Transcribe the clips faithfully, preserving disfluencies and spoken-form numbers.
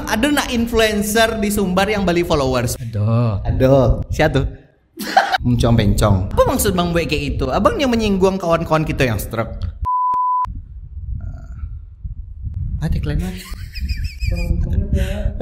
Ado nak influencer di Sumbar yang bali followers? Ado. Ado. Sia tu? Muncong bencong. Apa maksud Bang buat kayak itu? Abang yang menyinggung kawan-kawan kita yang stroke. Ah, tagline mana?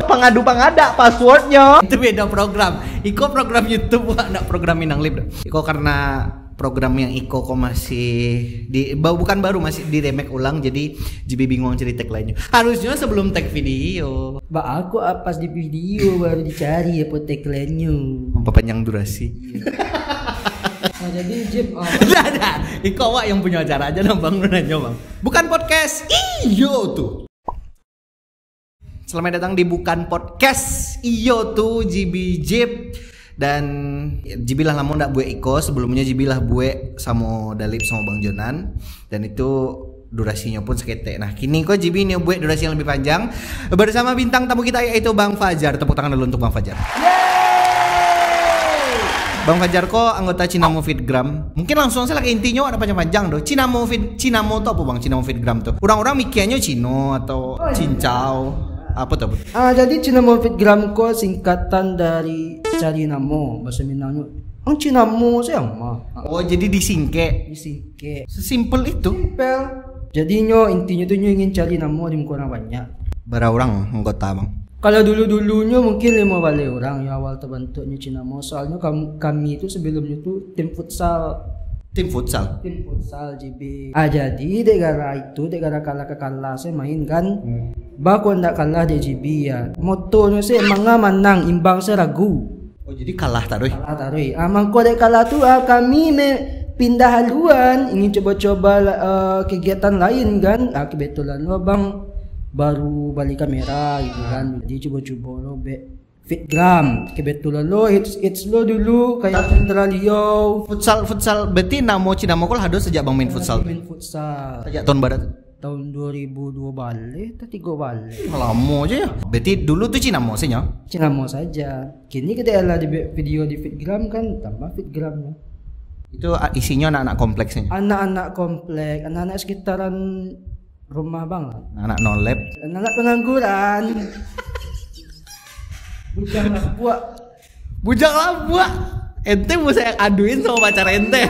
Pangadu pangadak passwordnya. Itu beda program. Iko program YouTube, bukan nak program Minang Lib doh. Iko karena program yang iko ko masih di ba- bukan baru, masih di remake ulang, jadi J B bingung cari tagline-nyo. Harusnya sebelum tag video. Ba aku pas di video baru dicari apa tagline-nyo. Memperpanjang durasi. Nah, jadi Jeb, ah, Dah, dah. Iko awak yang punya acara aja lah, Bang, lu nanya, Bang. Bukan podcast. Iyo tu. Selamat datang di Bukan Podcast. Iyo tu, J B Jeb. Dan J B lah lamo ndak buat iko. Sebelumnya J B lah buat samo Dalip samo Bang Jonan. Dan itu durasinyo pun saketek. Nah, kini ko J B nio buat durasi yang lebih panjang bersama bintang tamu kita, yaitu Bang Fajar. Tepuk tangan dulu untuk Bang Fajar. Bang Fajar ko anggota Cinamo Fitgram. Mungkin langsung saja lah ka intinyo, ada panjang-panjang doh. Cinamo Fit, Cinamo tu apa, Bang? Cinamo Fitgram tu. Orang-orang mikirnyo Cino atau Oh, iya. Cincau. Apa tu? Apa tu? Ah, jadi Cinamo Fitgram ko singkatan dari cari namo, bahasa Minangnyo. Ang Cinamo siang mah. Oh, jadi disingkek. Disingkek. Sesimpel itu. Simpel. Jadinyo intinyo tu nyo ingin cari namo di muka orang banyak. Bara orang anggota, Bang? Kalau dulu-dulunyo mungkin limo baleh urang yang awal terbentuknyo Cinamo. Soalnyo kam-, kami tu sebelumnyo tu tim futsal. Tim futsal? Tim futsal J B. Ah, jadi dek gara itu, dek gara kalah ka kalah se main kan. Hmm. Ba ko ndak kalah dek J B ya. Motonyo se manga manang, imbang se ragu. Oh, jadi kalah taruih? Kalah taruih. Ah, mangko dek kalah tu, ah, kami me pindah haluan, ingin coba-coba, ah, kegiatan lain kan. Ah, kebetulan lo abang baru bali kamera gitu kan. Jadi coba-coba lo be Fitgram. Kebetulan lo hits, hits lo dulu kayak Central Liau. Futsal, futsal. Berarti namo Cinamo ko lah ado sejak Bang main futsal? Main futsal. Sejak tahun bara? Tahun dua ribu dua baleh atau tiga baleh. Lamo aja ya. Berarti dulu tu Cinamo saja? Cinamo saja. Kini kita lah di video di Fitgram kan, tambah Fitgramnya. Itu, ah, isinyo anak-anak kompleksnya? Anak-anak komplek, anak-anak sekitaran rumah bang lah. Anak nolep. Anak pengangguran. Bujang lapuak. Bujang lapuak. Ente mau saya aduin sama pacar ente.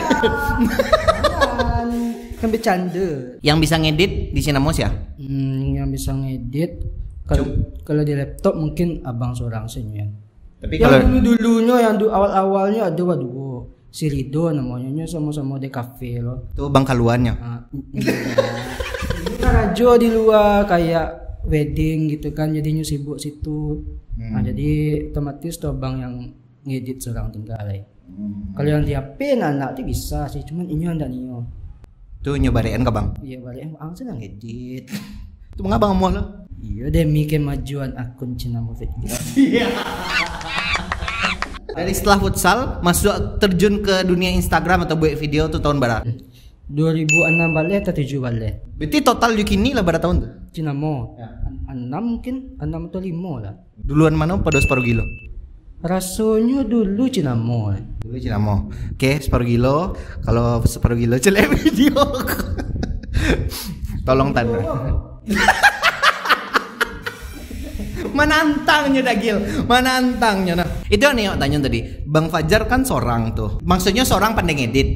Jangan. Kan bercanda. Yang bisa ngedit di Cinamo sia? Hmm, yang bisa ngedit kalau, Cum- kalau di laptop mungkin abang seorang saja. Tapi yang kalau dulu-dulunyo, yang du- awal-awalnyo ado baduo. Si Rido namonyo, nyo samo-samo di kafe lo. Tu bang kaluannya. Ah, mm, mm. Ini karajo di luar kayak wedding gitu kan, jadinyo sibuk situ. Hmm. Nah, jadi otomatis tu abang yang ngedit seorang tinggal, eh. Hmm. Kalau yang di H P anak-anak tu bisa sih, cuman inyo ndak nio. Tu nyo barekan ka bang? Iya, barekan, ang senang edit. Tu mangabang amuah lo? Iya, demi kemajuan akun Cinamo Fitgram. Iya. Dari setelah futsal, masuk terjun ke dunia Instagram atau buat video tu tahun bara? Dua ribu anam baleh atau tujuh baleh. Berarti total jo kini lah bara tahun tu? Cinamo. Ya. An- anam mungkin, anam atau limo lah. Duluan mano pado Separuh Gilo? Rasonyo dulu Cinamo, eh. Dulu Cinamo. Oke, Separuh Gilo. Kalau Separuh Gilo caliak video. Tolong tanda. Manantangnyo, Dagil. Manantangnyo, nah. Itu yang Nio tanyo tadi. Bang Fajar kan sorang tu. Maksudnyo sorang pandai ngedit.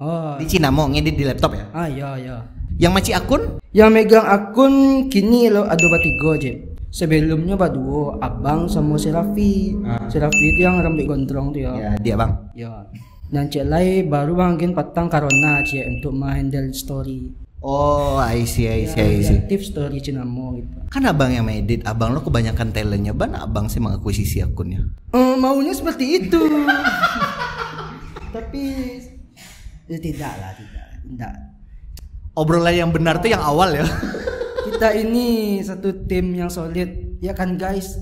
Oh. Di Cinamo, ngedit di laptop ya? Ah, ya, ya. Yang macik akun? Yang megang akun kini lo ado batigo je. Sebelumnyo baduo, abang samo si Raffi. Ah. Si Raffi tu yang rambut gondrong tu ya. Ya, dia bang. Ya. Nan cek lai baru bang gin patang karona cek untuk menghandle story. Oh, I see, I see, I see. Aktif story Cinamo gitu. Kan abang yang mengedit, abang lo kebanyakan talentnya, ban abang sih mengakuisisi akunnya. Eh, maunya seperti itu. Tapi Ya, tidak lah, tidak. Tidak. Obrolan yang benar tuh yang awal ya. Kita ini satu tim yang solid, ya kan, guys?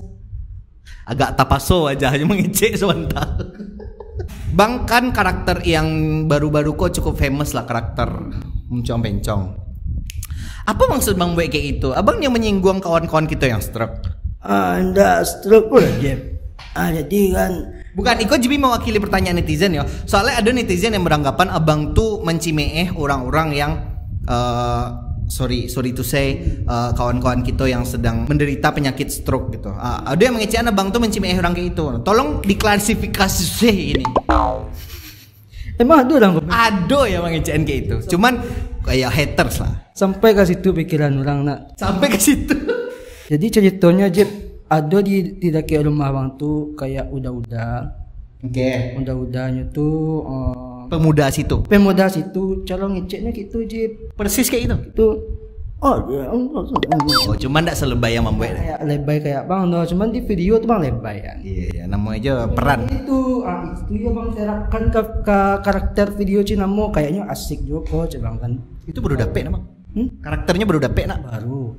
Agak tapaso aja, hanya mengecek sebentar. Bang, kan karakter yang baru-baru kok cukup famous lah, karakter Muncong Bencong. Apa maksud Bang buat kayak itu? Abang yang menyinggung kawan-kawan kita yang stroke. Ah, ndak stroke pun, Jeb. Ah, jadi kan Bukan, iko J B mewakili pertanyaan netizen ya. Soalnya ada netizen yang beranggapan abang tu mencimeeh orang-orang yang eh, Sorry, sorry to say, uh, kawan-kawan kita yang sedang menderita penyakit stroke gitu. Uh, ada yang mengecekan abang tu mencimik orang kayak itu. Tolong diklarifikasi sih ini. Emang ada orang komen? Ada yang mengecekan kayak itu. Cuman kayak haters lah. Sampai ke situ pikiran orang nak. Sampai ke situ. Jadi ceritanya, Jip, ada di di dekat rumah abang tu kayak uda-uda. Oke. Uda-udanyo tu uh, Pemuda situ. Pemuda situ, cara ngeceknya gitu, Jip. Persis kayak itu. Itu oh, ya, oh, oh, oh, oh. Oh, cuman ndak selebay yang membuat. Kayak lebay kayak abang tu, cuman di video tu bang lebay kan. Iya, iya, namanya aja peran. Itu ah, itu ya bang terapkan ke, ke karakter video Cinamo, kayaknya asik juga kok, cek bang kan. Itu baru dapet nama. Hmm? Karakternya baru dapet nak. Baru.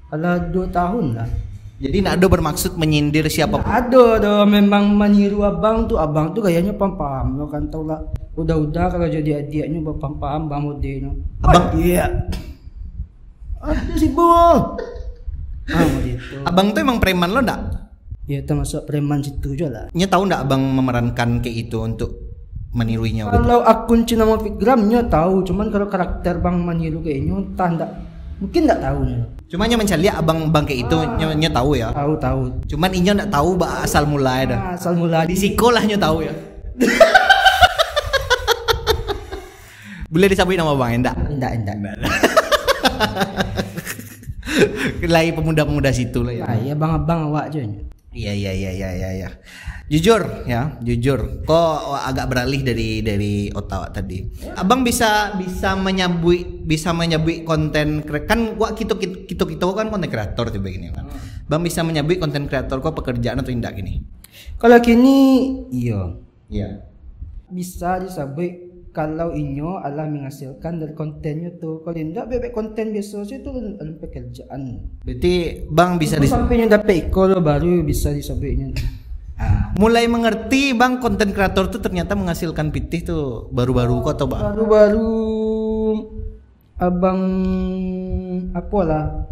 Alah dua tahun lah. Jadi nak ada bermaksud menyindir siapa pun. Ada ada memang meniru abang tu, abang tu gayanya paham-paham lo kan, tau lah. Udah-udah kalau jadi adiaknya paham-paham bang modelnya. Abang- Oh, iya. Ada sih bang. Ah, gitu. Abang tuh emang preman lo ndak? Ya termasuk preman situ juga lah. Nyo tahu ndak abang memerankan kayak itu untuk meniruinyo gitu? Kalau akun Cinamo Fitgram nyo tahu, cuman kalau karakter bang meniru kayaknya entah ndak, mungkin ndak tahu nyo. Cuma nyo mencaliak abang bang kayak itu nyo, nyo tahu ya. Tahu tahu. Cuman inyo ndak tahu ba asal mula dah. Ah, asal mula Di siko lah nyo tahu ya. Boleh disebut nama abang endak? Enggak enggak. Lai pemuda-pemuda situ lah ya. Ah, iya bang abang awak je. Iya iya iya iya iya iya. Jujur ya, jujur. Kok agak beralih dari dari otak awak tadi. Abang bisa bisa menyebut bisa menyebut konten kre- kan wak kita kita kita kan konten kreator tiba gini kan. Bang bisa menyebut konten kreator kok pekerjaan atau indak gini? Kalau kini iyo Iya. Bisa disebut kalau inyo alah menghasilkan dari kontennyo tu. Kalau indak bebek konten biasa saja tu alun pekerjaan. Berarti bang bisa di Sampai nyo dapat iko lo baru bisa disebutnya. mulai mengerti bang konten kreator tu ternyata menghasilkan pitih tu baru-baru kok atau bang? Baru-baru abang apolah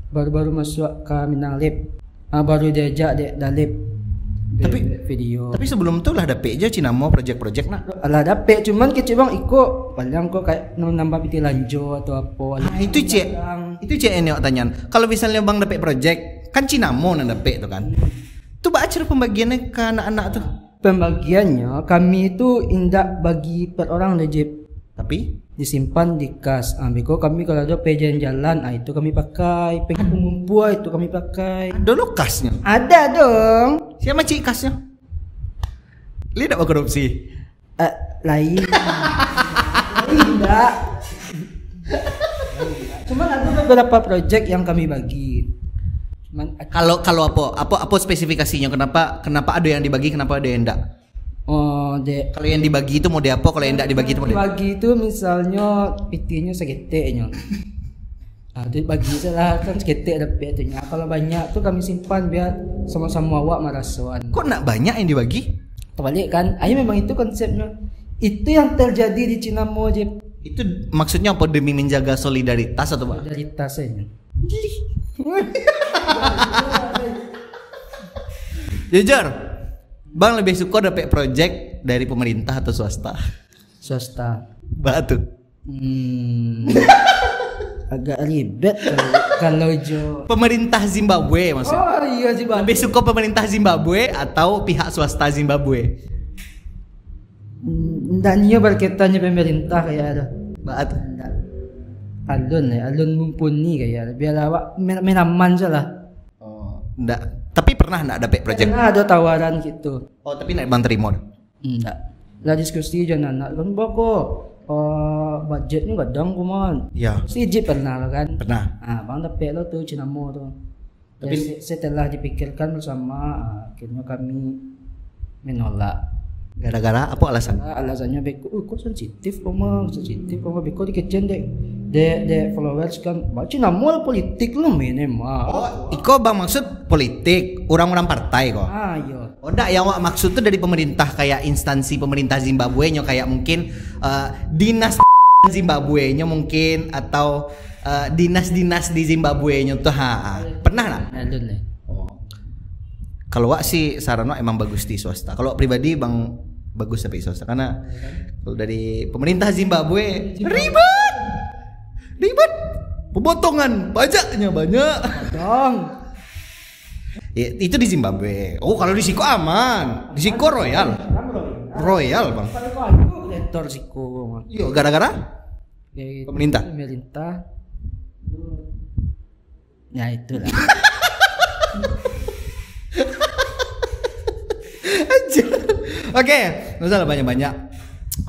baru-baru masuk ke Minang Lab. Ah, baru diajak dek Dalip. Tapi- Buek video. Tapi sebelum tu lah dapet je Cinamo project-project nak. Alah dapet cuman kecil bang iko paling kok kayak nambah pitih lanjo atau apa. Ah, itu cek. Itu cek yang awak tanyakan. Kalau misalnya bang dapet project, kan Cinamo nak dapet tu kan. Tu baa cara pembagiannya ke anak-anak tu? Pembagiannya kami tu indak bagi per orang deh Jip. Tapi Disimpan di kas. Ah, beko kami kalau ada pergi jalan-jalan, ah, itu kami pakai. Pergi pengumpul, ah, itu kami pakai. ada lokasnya. Ada dong. Siapa cik kasnya? Li tak berkorupsi. Eh, lain. Lain enggak. Cuman ada beberapa project yang kami bagi. Cuman Kalau kalau apa apa apa spesifikasinya kenapa kenapa ada yang dibagi kenapa ada yang enggak? Oh, dek. Kalau yang dibagi itu mau diapa? Kalau yang enggak dibagi itu mau di Bagi tu misalnya pitihnyo saketeknyo. Ah, tu bagi salah kan saketek dapek tu nya. Kalau banyak tu kami simpan biar sama-sama awak marasoan. Kok nak banyak yang dibagi? Terbalik kan? Ayo memang itu konsepnya. Itu yang terjadi di Cinamo je. Itu maksudnya apa demi menjaga solidaritas atau apa? Dari tas saja. Jujur, bang lebih suka dapat project dari pemerintah atau swasta? Swasta. Batu. Hmm. Agak ribet kalau, kalau jo. Pemerintah Zimbabwe maksudnya. Oh iya sih bang. Lebih suka pemerintah Zimbabwe atau pihak swasta Zimbabwe? Hmm, Ndak nio berkaitannya pemerintah kayak ada. Batu. Ndak. Alun ya, alun mumpuni kayak ada. Biar awak main, main aman saja lah. Oh, enggak. Tapi pernah enggak dapat project? Karena ada tawaran gitu. Oh, tapi enggak bang terima. Ndak. Lah diskusi jo anak kan bako. Oh, budgetnya gadang kuman. Ya. Si Jip pernah lo kan. Pernah. Ah, bang dapat lo tu Cinamo tu. Tapi Ya, se- setelah dipikirkan bersama, ah, akhirnya kami menolak. Gara-gara apa alasan? Ah, alasannya beko, oh, kok sensitif koma, sensitif koma beko dikecekan dek dek dek followers kan. Baca nama lah politik lo main emang. Oh, iko bang maksud politik, orang-orang partai kok. Ah, iya. Oh, ndak yang awak maksud tu dari pemerintah kayak instansi pemerintah Zimbabwe nyo kayak mungkin eh, dinas Zimbabwe nyo mungkin atau eh, dinas-dinas di Zimbabwe nyo tu ha. Pernah nak? Alun lah. Oh. Kalau wak sih saran wak emang bagus di swasta. Kalau wak pribadi bang bagus tapi swasta karena kalau dari pemerintah Zimbabwe ribet. Ribet. Pemotongan pajaknya banyak. Dong. Ya, itu di Zimbabwe. Oh, kalau di siko aman. Di siko royal. Royal, Bang. Kalau aku kolektor siko, Bang. Iyo, gara-gara? Ya, itu pemerintah. Pemerintah. Ya, itulah. Anjir. Oke, nggak usah lah banyak-banyak.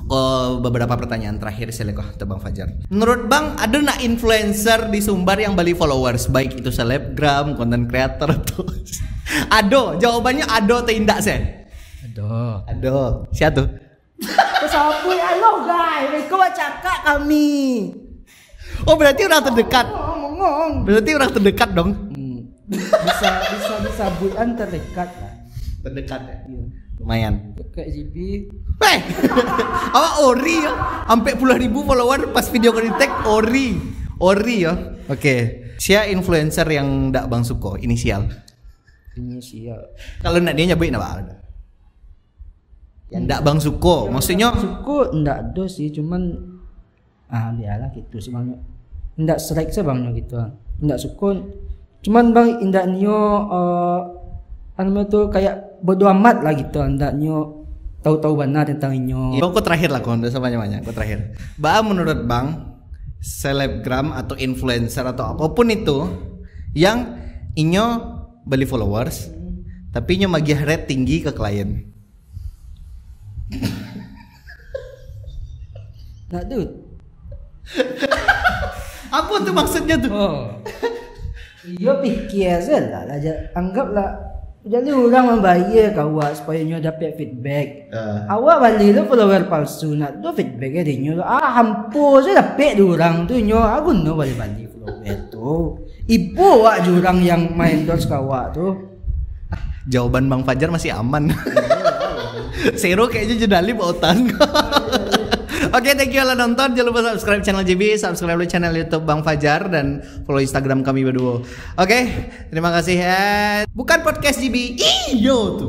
Ko beberapa pertanyaan terakhir sih, Leko, atau Bang Fajar. Menurut Bang, ada nak influencer di Sumbar yang bali followers, baik itu selebgram, konten creator atau ado? Jawabannya ado atau indak sih? Ado. Ado. Siapa tuh? Sabuik alo, guys. Mereka bacakak kami. Oh, berarti orang terdekat. Oh, ngomong. Berarti orang terdekat dong. Hmm. Bisa, bisa disabuikan terdekat lah. Terdekat ya? Iya. Lumayan. Dekat G B. Eh! Awak ori ya. Sampai puluh ribu follower pas video ko di-tag, ori. Ori ya. Oke. Sia influencer yang ndak Bang suko, inisial. Inisial. Kalau nak dia nyabuik ndak apa. Yang ndak Bang suko, maksudnya? Suko ndak ado sih, cuman ah, bialah gitu sih, Bang. Ndak strike sih, Bang, gitu. Ndak suko. Cuman, Bang, indak nio, eh, anu tu, kayak bodo amat lah gitu, ndak nio tahu-tahu bana tentang inyo. Bang, ko terakhir lah, ko ndak usah banyak-banyak, ko terakhir. Baa menurut Bang, selebgram atau influencer atau apapun itu yang inyo bali followers, tapi inyo magiah rate tinggi ke klien? Nak tu. Apa tu maksudnya tu? Oh. Iyo, pikir sajolah, lah, ja-, anggaplah, jadi urang mambayia ka awak supayo nyo dapek feedback. Ah. Awak bali tu follower palsu, nak tu feedback dari nyo tu. Ah, hampo sajo dapek di urang tu, nyo, ah, guno bali-bali follower tu. Ibo awak jo urang yang ma-endorse ka awak tu. Jawaban Bang Fajar masih aman. Sero kayaknya jedali bautan. Oke, thank you lah nonton. Jangan lupa subscribe channel G B, subscribe dulu channel YouTube Bang Fajar, dan follow Instagram kami berdua. Oke, terima kasih. Eh, bukan podcast G B, iyo tu.